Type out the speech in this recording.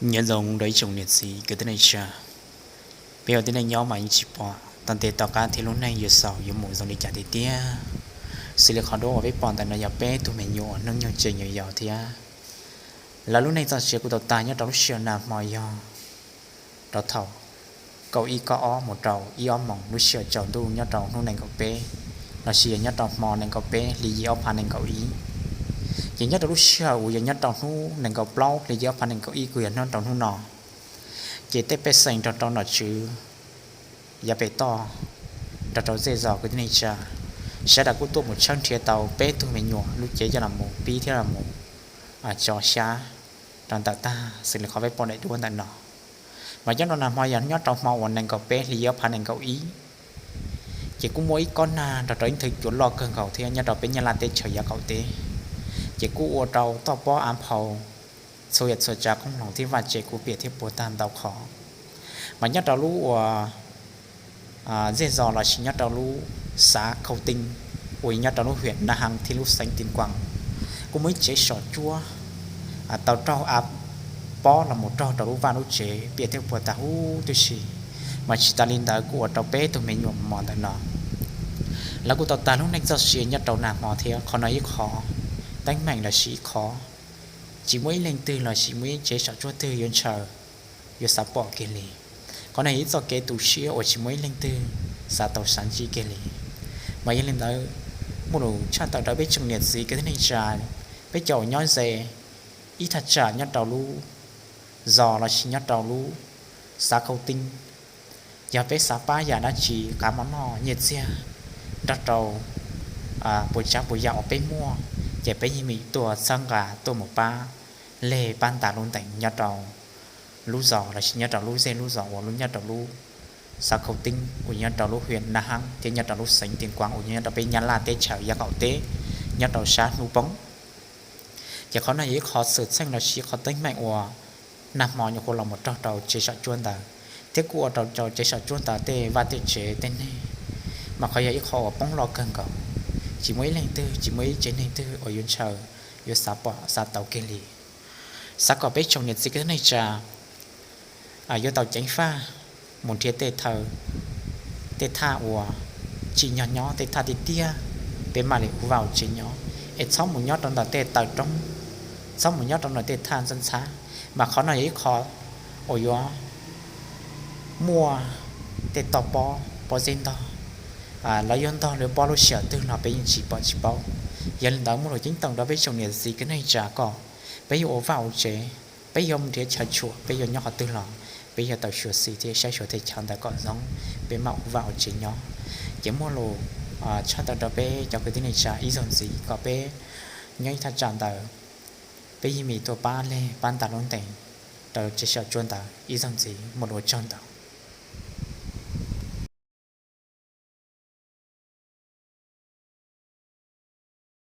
Nyob zoo rau ib tsoom niam txiv kwv tij neej tsa, peb ua tib neeg nyob mas yeej tsis pom tau ntev tom qab thiab lub neej yuav xaus yuav mus zoo li cas tiag tiag. Xws li qhov duab uas peb pom ntawm no yog peb tug me nyuam hnub nyoog tseem yau yau thiab. Lawv lub neej txoj sia kuj tau tag nyob rau lub sij hawm nag hmo yog rau thaum kaum ib kaum ob mus rau ib ob moos lub sij hawm tsaus ntuj nyob rau hnub nees nkaum peb, lossis yog nyob rau hmo nees nkaum peb hli yim ob phav nees nkaum ib. Ces nyob rau lub sij hawm uas yog nyob rau hnub nees nkaum plaub hli yim ob phav nees nkaum ib kuj yog nyob rau hnub no, ces tej pej xeem nrog rau nom tswv yav pem toj nrog rau zej zos kwv tij neej tsa sawv daws kuj tuaj mus tshawb nrhiav tau peb tug me nyuam lub cev coj los mus pib thiab los mus tso xyab rau ntawm tag xws li qhov peb pom daim duab ntawm no. Mas nyob rau nag hmo yog nyob rau hmo uas nees nkaum peb hli yim ob phav nees nkaum ib, ces kuj muaj ib kob nag nrog rau ib nthwv cua loj kawg nkaus thiab nyob rau peb Nyab Laj teb chaws yav qaum teb, ces kuj ua rau toj pob av nphau txhua yam txhua tsav qoob loo thiab vaj tsev kuj piam thiab puas tag ntau qhov. Mas nyob rau lub uas zej zos lossis nyob rau lub xav Khau Tij uas nyob rau lub hiam Naj Hab thiab lub xeev Tim Kuam, kuj muaj ib tsev saum tsuab tau raug av pob los mus raug rau lub vaj lub tsev piam thiab puas tag huv tib si. Mas tsis tas li ntawd kuj ua rau peb tug me nyuam mos ntawm no lawv kuj tau tag lub neej txoj sia nyob rau nag hmo thiab. Qhov no ib qho teeb meem lossis ib qho tsis muaj ib leej twg lossis muaj ib tsev saum tsuab twg yuav ntshaw, yuav xav pom kiag li. Qhov no yog ib txoj kev tu siab uas tsis muaj ib leej twg xav tau xav ntsib kiag li. Mas yog li ntawd, muaj lus tshaj tawm rau peb tsoom niam txiv kwv tij neej tsa, peb cov uas nyob ze ib thaj tsam nyob rau lub zos lossis nyob rau lub xav Khau Tij, yog peb xav pab yam dab tsi, qav mov noj nyiaj txiag nrog rau puas tsav puas yam uas peb muaj, ces peb yeej meem tuaj txhawb nqa tuaj mus pab leg pab ntas lub ntees nyob rau lub zos lossis nyob rau lub zej lub zos uas nyob rau lub xav Khau Tij uas nyob rau lub hiam Naj Hab thiab nyob rau lub xeev Tim Kuam uas nyob rau peb Nyab Laj teb chaws yav qaum teb, nyob rau sab hnub poob. Ces qhov no yog ib qho xwm txheej lossis qhov teeb meem uas nag hmo nyuam qhuav los mus raug rau tsev saum tsuab ntawd, thiab kuj ua rau tsev saum tsuab ntawd tej vaj tej tsev tej neeg, mas qhov yog ib qho uas poob loj kawg nkaus. Tsis muaj ib leej twg, tsis muaj ib tsev neeg twg uas yuav ntshaw, yuav xav pom xav tau kiag li. Xav kom peb tsoom niam txiv kwv tij neej tsa yuav tau ceev faj mus nrhiav tej thaw, tej thaj uas tsim nyog nyob, tej thaj tiaj tiaj, peb mam li ua vaj ua tsev nyob, es txhob mus nyob rau ntawm tej taw roob, txhob mus nyob rau ntawm tej thaj ntxhab ntxhab. Mas qhov no yog ib qho uas yuav muaj tej toj pob pob zeb ntog, lawv yuav ntog lawv pob lub sij hawm twg los peb yeej tsis pom tsis paub. Yog li ntawd muaj lus ceeb toom rau peb tsoom niam txiv kwv tij neej tsa kom peb yuav ua vaj ua tsev, peb yuav mus nrhiav chaw tshuam, peb yuav nyob qhov twg los peb yuav tau xyuam xim thiab saib xyuas tej chaw ntawd kom zoo, peb mam ua vaj ua tsev nyob. Ces muaj lus tshaj tawm rau peb cov kwv tij neej tsa ib zaug ntxiv kom peb nyob ib thaj tsam ntawd, peb yeej meem tuaj pab leg pab ntas lub ntees rau tsev saum tsuab ntawd ib zaug ntxiv, muaj lus ua tsaug ntau.